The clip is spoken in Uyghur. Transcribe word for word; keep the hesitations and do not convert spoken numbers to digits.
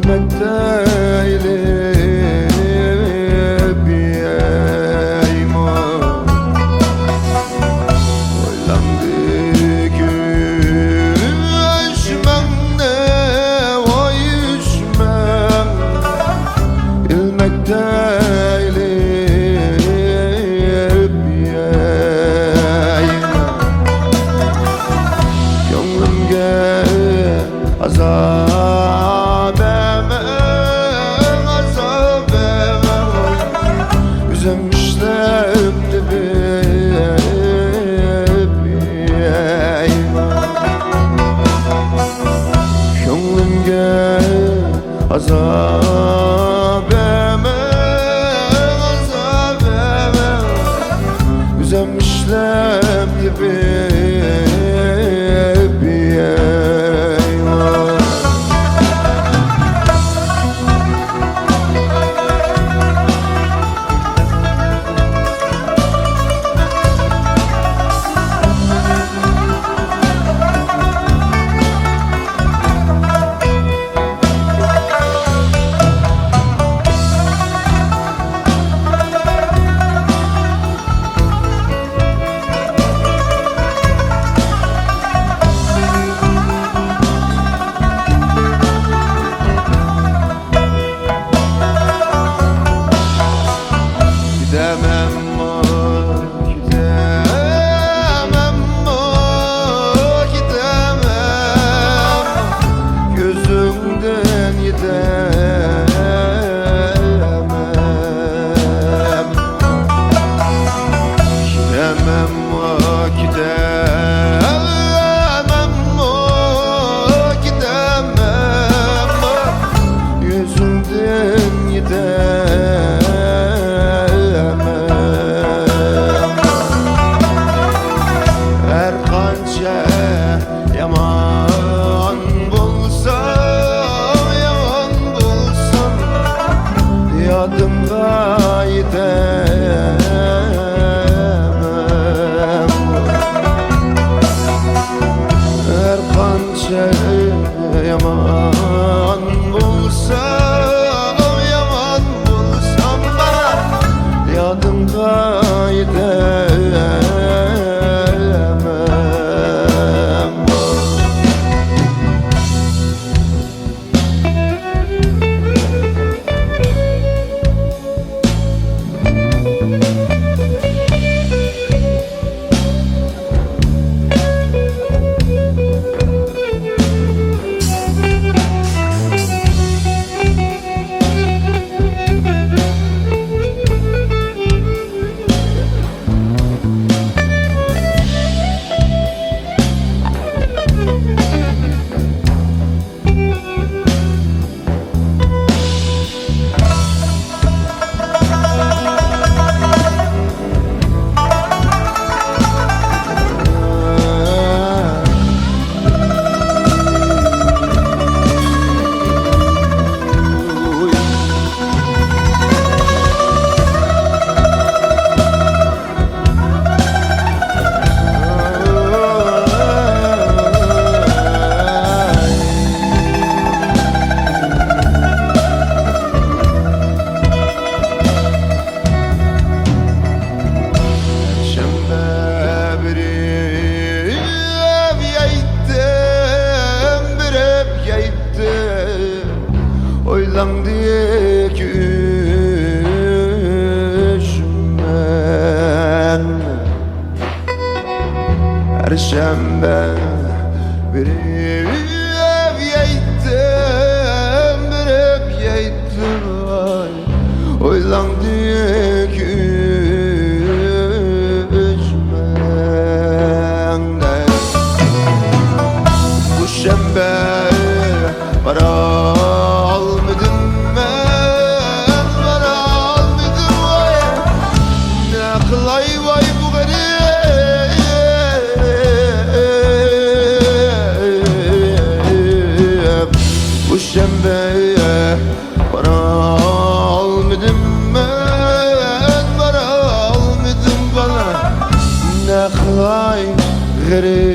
مەكتەيلى بىيەيمۇ. ئويلاندى كۆچمەڭنى، ۋاي ئۆچمەڭ، ئىلمەكتەيلى بىيەيمۇ. كۆڭلۈمگە ئازاب ئەمەڭ، ئازاب ئەمەڭ. ئۆزۈم ئىشلەپ تېپىپ يەيمەن. كۆڭلۈمگە ئازاب ئەمەڭ، ئازاب ئەمەڭ. ئۆزۈم ئىشلەپ تېپىپ يەيمەن. كېتەمەنمۇ، كېتەمەنمۇ، كېتەمەنمۇ، كۆزۈڭدىن يېتەلمەم. كېتەمەنمۇ، كېتەمەنمۇ، كېتەمەنمۇ، يۈزۈڭدىن يېتەلمەم. ھەر قانچە يامان بولسام، يامان بولسام، يادىمغا يېتەمەن. ھەر قانچە يامان بولسام، يامان بولسام، يادىمغا يېتەمەن. شەنبە بىر ئەپ يەيتتىم، بىر ئەپ يەيتتىم. ئويلاڭدى كۆچمەن. پەرشەنبە بىر ئەپ يەيتتىم، بىر ئەپ يەيتتىم. ئويلاڭدى كۆچمەن. دوشەنبە بارالمىدىم مەن، بارالمىدىم ۋاي. نە قىلاي ۋاي بۇ غېرىب. دوشەنبە بارالمىدىم مەن، بارالمىدىم بالا. نە قىلاي غېرىب.